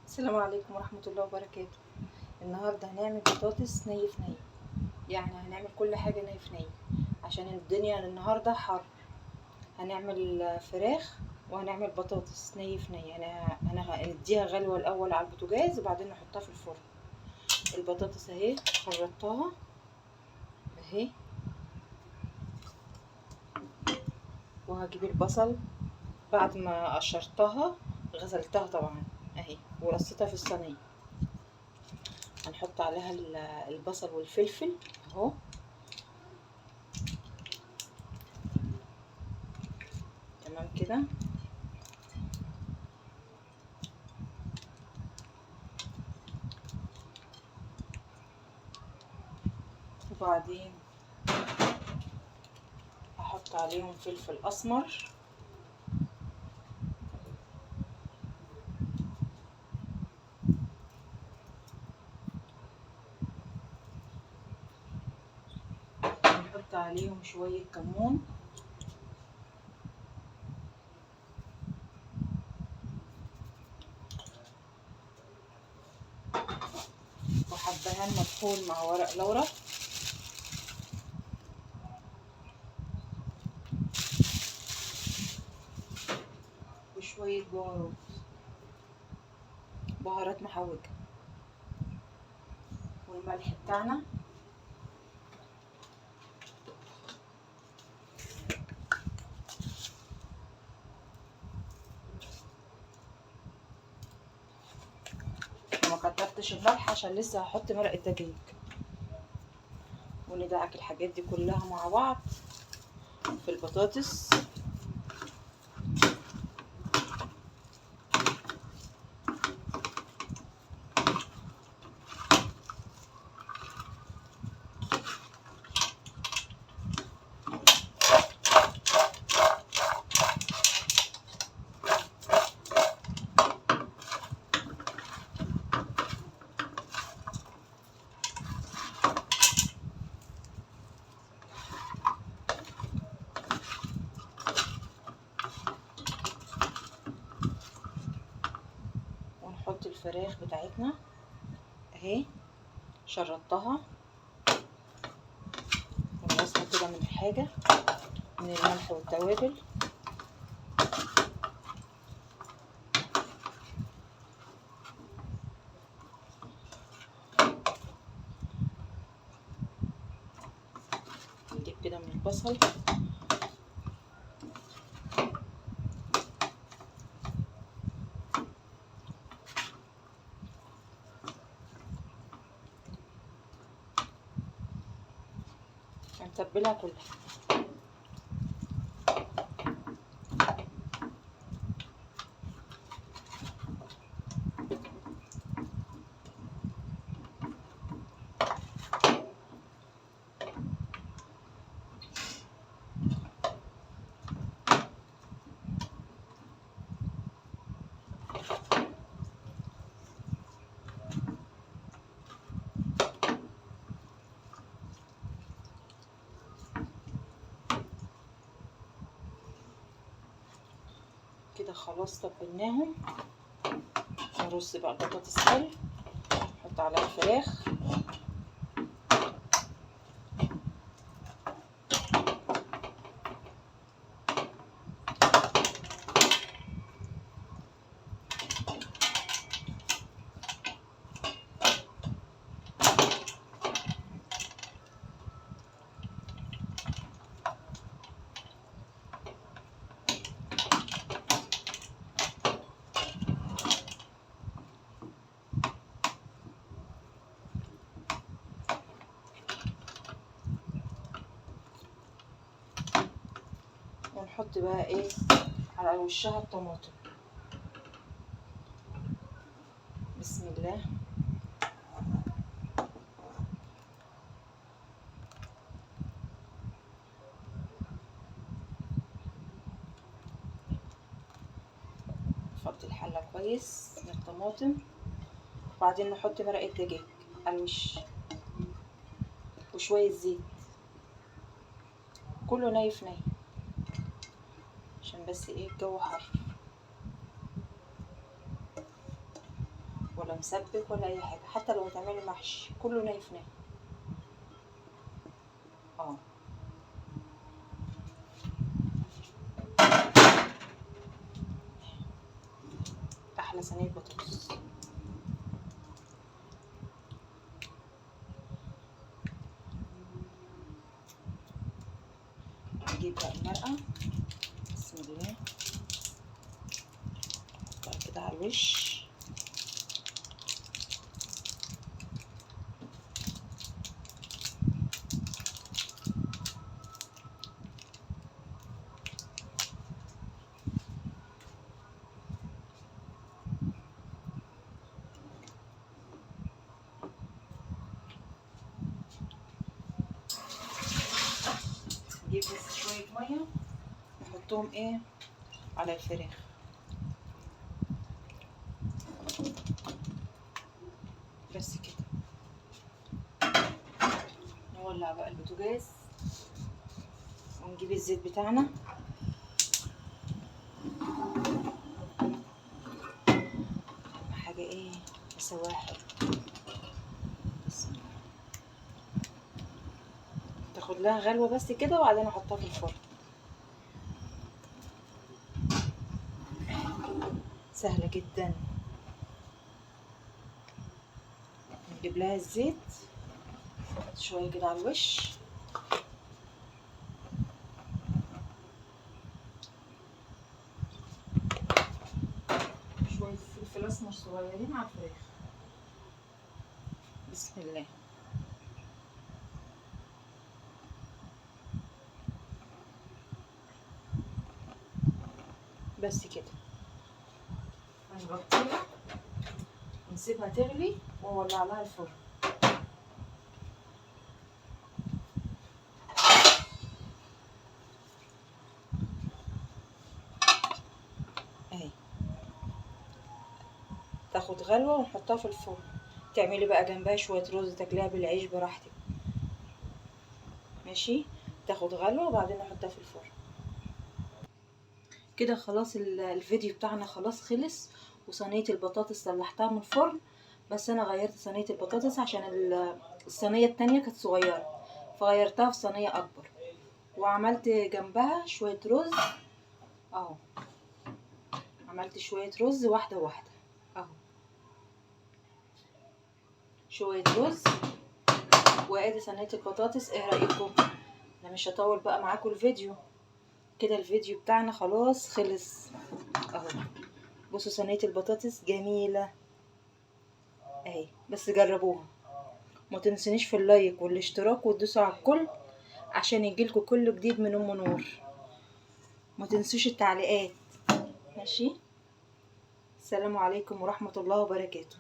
السلام عليكم ورحمة الله وبركاته. النهاردة هنعمل بطاطس ني في ني، يعني هنعمل كل حاجة ني في ني عشان الدنيا النهاردة حر. هنعمل فراخ وهنعمل بطاطس ني في ني. انا هنديها غلوة الاول على البوتاجاز وبعدين نحطها في الفرن. البطاطس اهي خرطتها اهي، وهجيب البصل بعد ما قشرتها غسلتها طبعا اهي ورصيتها في الصينية. هنحط عليها البصل والفلفل اهو، تمام كده. وبعدين هحط عليهم فلفل اسمر، نحط عليهم شوية كمون، وحبهان مطحون مع ورق لورا، وشوية بهارات محوجة، والملح بتاعنا. ما كترتش الملح عشان لسه هحط مرق الدجاج. وندعك الحاجات دي كلها مع بعض في البطاطس. ونحط الفراخ بتاعتنا اهي، شرطتها ونقصها كده من الحاجة، من الملح والتوابل. نجيب كده من البصل، هنتبلها كلها. كده خلاص تبلناهم. نرص بقى البطاطس حلو، نحط عليها الفراخ. ونحط بقى ايه على وشها الطماطم. بسم الله. نفضي الحلة كويس من الطماطم، وبعدين نحط مرقة دجاج على الوش وشوية زيت، كله ني في ني عشان بس ايه الجو حر. ولا مسبك ولا اي حاجة، حتى لو هتعملي محشي كله ني في ني. احلى صينية بطاطس. نجيب بقى المرقه، بسم الله، نحطها كده على الوش. نجيب بس شوية مية نحطهم ايه على الفراخ. بس كده. نولع بقى البوتاجاز ونجيب الزيت بتاعنا. اهم حاجة ايه نسويها حلو. بس تاخد لها غلوة بس كده، وبعدين احطها في الفرن. سهلة جدا. نجيب لها الزيت شوية كده على الوش. شوية فلفل اسمر صغيرين على الفراخ. بسم الله. بس كده هنغطيها ونسيبها تغلي واولع لها الفرن. اهي تاخد غلوه ونحطها في الفرن. تعملي بقى جنبها شوية رز تاكليها بالعيش براحتك. ماشي، تاخد غلوه وبعدين نحطها في الفرن. كده خلاص الفيديو بتاعنا خلاص خلص، وصينيه البطاطس طلعتها من الفرن. بس انا غيرت صينية البطاطس عشان الصينية التانية كانت صغيرة، فغيرتها في صينية اكبر، وعملت جنبها شوية رز اهو. عملت شوية رز واحدة واحدة اهو، شوية رز، وادي صينية البطاطس. ايه رايكم؟ انا مش هطول بقى معاكم الفيديو كده، الفيديو بتاعنا خلاص خلص اهو. بصوا صينية البطاطس جميلة اهي، بس جربوها. ما تنسونيش في اللايك والاشتراك وتدوسوا على الكل عشان يجيلكوا كل جديد من ام نور. ما تنسوش التعليقات. ماشي، السلام عليكم ورحمة الله وبركاته.